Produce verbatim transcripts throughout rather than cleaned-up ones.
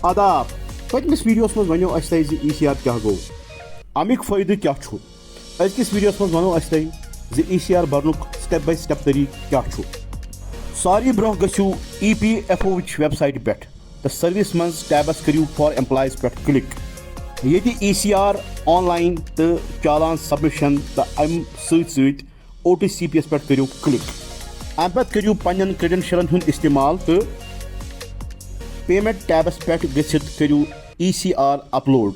آداب۔ پٔتمِس ویڈیوَس منٛز ونیو اَسہِ تۄہہِ زِ ای سی آر کیٛاہ گوٚو، اَمِکۍ فٲیدٕ کیٛاہ چھُ۔ أزکِس ویڈیوَس منٛز ونو أسۍ تۄہہِ زِ ای سی آر برنُک step by step طریٖقہٕ کیٛاہ چھُ۔ ساروی برونٛہہ گٔژھِو ای پی ایف او وٕچ ویب سایٹہِ پٮ۪ٹھ تہٕ سروس منٛز ٹیبس کٔرِو فار ایمپلایز پٮ۪ٹھ کلک۔ ییٚتہِ ای سی آر آن لاین تہٕ چالان سبمشن تہٕ امہِ سۭتۍ سۭتۍ او ٹی سی پی یَس پٮ۪ٹھ کٔرِو کلک۔ اَمہِ پتہٕ کٔرِو پننٮ۪ن credentialن ہُنٛد استعمال تہٕ پیمنٹ ٹیبس پٮ۪ٹھ گٔژھِتھ کٔرِو ای سی آر اپلوڈ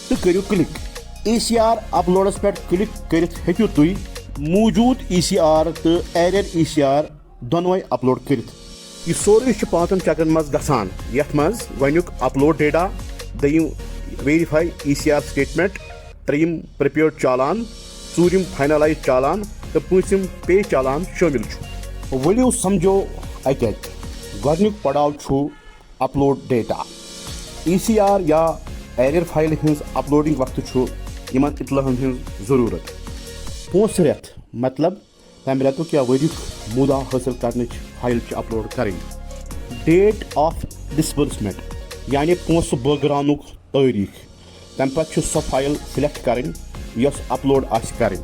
تہٕ کٔرِو کلک۔ ای سی آر اپلوڈس پٮ۪ٹھ کلک کٔرِتھ ہیٚکِو تُہۍ موٗجوٗد ای سی آر تہٕ ایریر ای سی آر دۄنوَے اپلوڈ کٔرِتھ۔ یہِ سورُے چھُ پانٛژن چکرن منٛز گژھان، یتھ منٛز گۄڈٕنیُک اپلوڈ ڈیٹا، دوٚیِم ویریفائی ای سی آر سٹیٹمنٹ، ترٛیٚیِم پریپیئرڈ چالان، ژوٗرِم فائنلائز چالان تہٕ پوٗنٛژِم پے چالان شٲمِل چھُ۔ ؤلِو سمجھو اکہِ اکہِ۔ گۄڈٕنیُک پڑاو چھُ اپلوڈ ڈیٹا۔ ای سی آر یا ایریر فائلہِ ہٕنٛز اپلوڈنگ وقتہٕ چھُ یِمن اطلاعن ہٕنٛز ضروٗرت۔ پونٛسہٕ رٮ۪تھ، مطلب تَمہِ رٮ۪تُک یا ؤریُک مُدا حٲصِل کرنٕچ فائل چھِ اپلوڈ کرٕنۍ۔ Date of disbursement، یعنی پونٛسہٕ بٲگراونُک تٲریٖخ۔ تَمہِ پتہٕ چھِ سۄ فائل سلیکٹ کرٕنۍ یۄس اپلوڈ آسہِ کرٕنۍ۔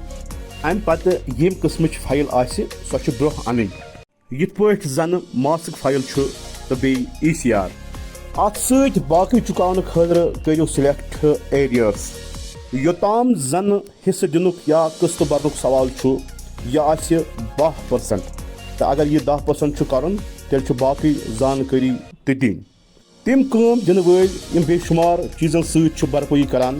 اَمہِ پتہٕ ییٚمہِ قٕسمٕچ فائل آسہِ، سۄ چھِ برونٛہہ اَنٕنۍ، یِتھ پٲٹھۍ زَنہٕ ماسک فائل چھُ تہٕ بیٚیہِ ای سی آر۔ اَتھ سۭتۍ باقٕے چُکاونہٕ خٲطرٕ کٔرِو سلیکٹ ایریرز۔ یوٚتام زَنہٕ حصہٕ دِنُک یا قسطہٕ برنُک سوال چھُ، یہِ آسہِ باہ پٔرسنٹ، تہٕ اگر یہِ دَہ پٔرسنٹ چھُ کرُن، تیٚلہِ چھُ باقٕے زانکٲری تہِ دِنۍ۔ تِم کٲم دِنہٕ وٲلۍ یِم بے شمار چیٖزن سۭتۍ چھِ بھرپٲیی کران،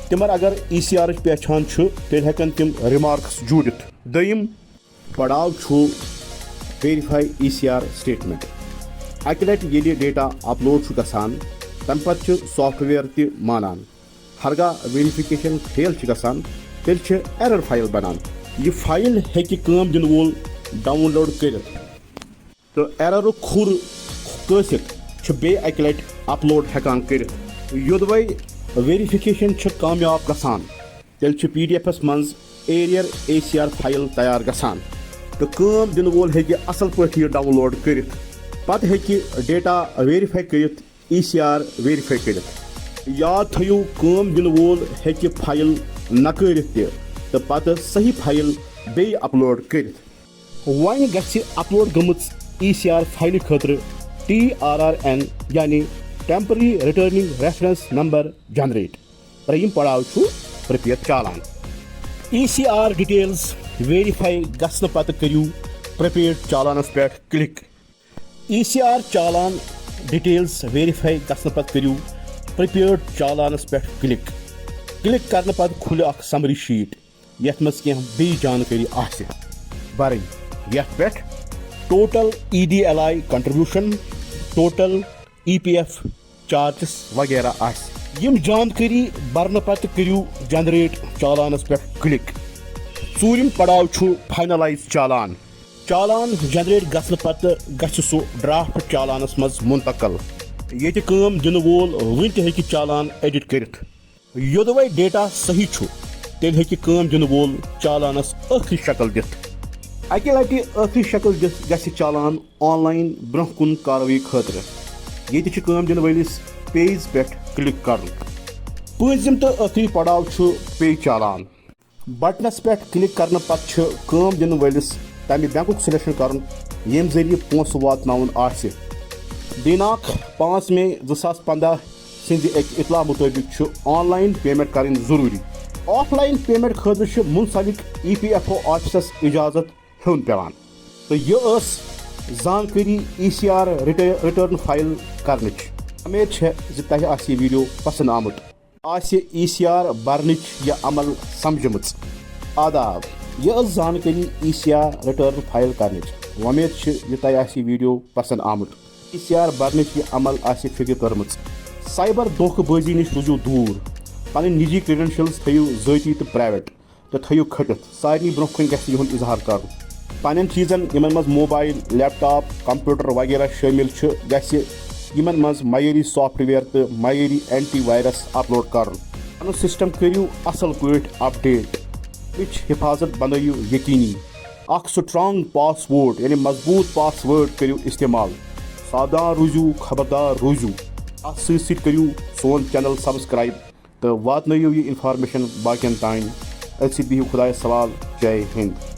تِمن اگر ای سی آرٕچ پہچان چھُ، تیٚلہِ ہٮ۪کن تِم ریمارکس جوٗڑِتھ۔ دوٚیِم پڑاو چھُ ویریفائی ای سی آر سٹیٹمنٹ۔ اکہِ لٹہِ ییٚلہِ ڈیٹا اپلوڈ چھُ گژھان، تمہِ پتہٕ چھُ سافٹ ویئر تہِ مانان۔ ہرگاہ ویریفکیشن فیل چھِ گژھان، تیٚلہِ چھِ ایرر فائل بنان۔ یہِ فائل ہیٚکہِ کٲم دِنہٕ وول ڈاؤن لوڈ کٔرِتھ تہٕ ایررُک کھُر کٲسِتھ چھُ بیٚیہِ اکہِ لٹہِ اپلوڈ ہٮ۪کان کٔرِتھ۔ یوٚدوَے ویریفکیشن چھِ کامیاب گژھان، تیٚلہِ چھِ پی ڈی ایفس منٛز ایریر ای سی آر فائل تیار گژھان تہٕ کٲم دِنہٕ وول ہیٚکہِ اصل پٲٹھۍ یہِ ڈاؤن لوڈ کٔرِتھ۔ پتہٕ ہیٚکہِ ڈیٹا ویریفائی کٔرِتھ ای سی آر ویریفائی کٔرِتھ۔ یاد تھٲیِو، کٲم دِنہٕ وول ہیٚکہِ فائل نکٲرِتھ تہِ تہٕ پتہٕ صحیح فائل بیٚیہِ اپلوڈ کٔرِتھ۔ وۄنۍ گژھِ اپلوڈ گٔمٕژ ای سی آر فائلہِ خٲطرٕ ٹی آر آر این، یعنی temporary returning reference number, generate. ترٛیٚیِم پڑاو چھُ پریپیئرڈ چالان۔ ای سی آر ڈیٹیلز ویریفائی گژھنہٕ پتہٕ کٔرِو پریپیئرڈ چالانس پٮ۪ٹھ کلک۔ ای سی آر چالان ڈیٹیلز ویریفائی گژھنہٕ پتہٕ کٔرِو پریپیئرڈ چالانس پٮ۪ٹھ کلک۔ کلک کرنہٕ پتہٕ کھُلہِ اکھ سمری شیٹ، یتھ منٛز کینٛہہ بیٚیہِ جانکٲری آسہِ بھرٕنۍ، یتھ پٮ۪ٹھ total E D L I contribution, total E P F charges وغیرہ آسہِ۔ یِم جانکٲری بھرنہٕ پتہٕ کٔرِو جنریٹ چالانس پٮ۪ٹھ کلک۔ ژوٗرِم پڑاو چھُ فائنلائز چالان۔ چالان جنریٹ گژھنہٕ پتہٕ گژھِ سُہ ڈرافٹ چالانس منٛز منتقل، ییٚتہِ کٲم دِنہٕ وول وُنہِ تہِ ہیٚکہِ چالان ایڈٹ کٔرِتھ۔ یوٚدوَے ڈیٹا صحیح چھُ، تیٚلہِ ہیٚکہِ کٲم دِنہٕ وول چالانس ٲخری شکل دِتھ۔ اکہِ لٹہِ ٲخری شکل دِتھ گژھِ چالان آن لائن برونٛہہ کُن کاروٲیی خٲطرٕ، ییٚتہِ چھُ کٲم دِنہٕ وٲلِس پیز پٮ۪ٹھ کلک کرُن۔ پٲنٛژِم تہٕ ٲخری پڑاو چھُ پے چالان۔ بٹنس پٮ۪ٹھ کلک کرنہٕ پتہٕ چھُ کٲم دِنہٕ وٲلِس تمہِ بینکُک سلیکشن کرُن، ییٚمہِ ذٔریعہٕ پونٛسہٕ واتناوُن آسہِ۔ دیناک، پانٛژھ مئی زٕ ساس پنٛداہ سٕنٛزِ أکۍ اطلاع مُطٲبِق چھُ آن لائن پیمنٹ کرٕنۍ ضروٗری۔ آف لائن پیمنٹ خٲطرٕ چھُ منسلک ای پی ایف او آفسس اجازت ہیوٚن پٮ۪وان۔ تہٕ یہِ ٲس زانکٲری ای سی آر رِٹٲ-، ریٹرن فائل کرنٕچ۔ امید چھےٚ زِ تۄہہِ آسہِ یہِ ویڈیو پسند آمُت۔ آسہِ ای سی آر برنٕچ یہِ عمل سمجھمٕژ۔ آداب، یہِ ٲس زانکٲری ای سی آر ریٹرن فائل کرنٕچ۔ وۄمید چھِ زِ تۄہہِ آسہِ یہِ ویڈیو پسند آمُت۔ ای سی آر برنٕچ یہِ عمل آسہِ فکرِ کٔرمٕژ۔ سائبر دھوکہٕ بٲزی نِش روٗزِو دوٗر۔ پنٕنۍ نجی credentials تھٲیِو ذٲتی تہٕ پرائیویٹ تہٕ تھٲیِو کھٔٹِتھ۔ سارنٕے برونٛہہ کُن گژھِ یِہُنٛد اظہار کرُن۔ پننٮ۪ن چیٖزن، یِمن منٛز موبائل، لیپ ٹاپ، کمپیوٹر وغیرہ شٲمِل چھِ، گژھِ یِمن منٛز معیٲری سافٹ ویئر تہٕ معیٲری اینٹی وائرس اپلوڈ کرُن۔ پنُن سسٹم کٔرِو اصل پٲٹھۍ اپڈیٹ۔ امِچ حفاظت بنٲیِو یقینی۔ اکھ سٹرانگ پاس ورڈ، یعنی مضبوط پاس ورڈ کٔرِو استعمال۔ ساودھان روٗزِو، خبردار روٗزِو۔ اتھ سۭتۍ سۭتۍ کٔرِو سون channel subscribe تہٕ واتنٲیِو یہِ information باقین تام۔ أتھۍ سۭتۍ بِہِو خۄدایس حوال۔ جے ہند۔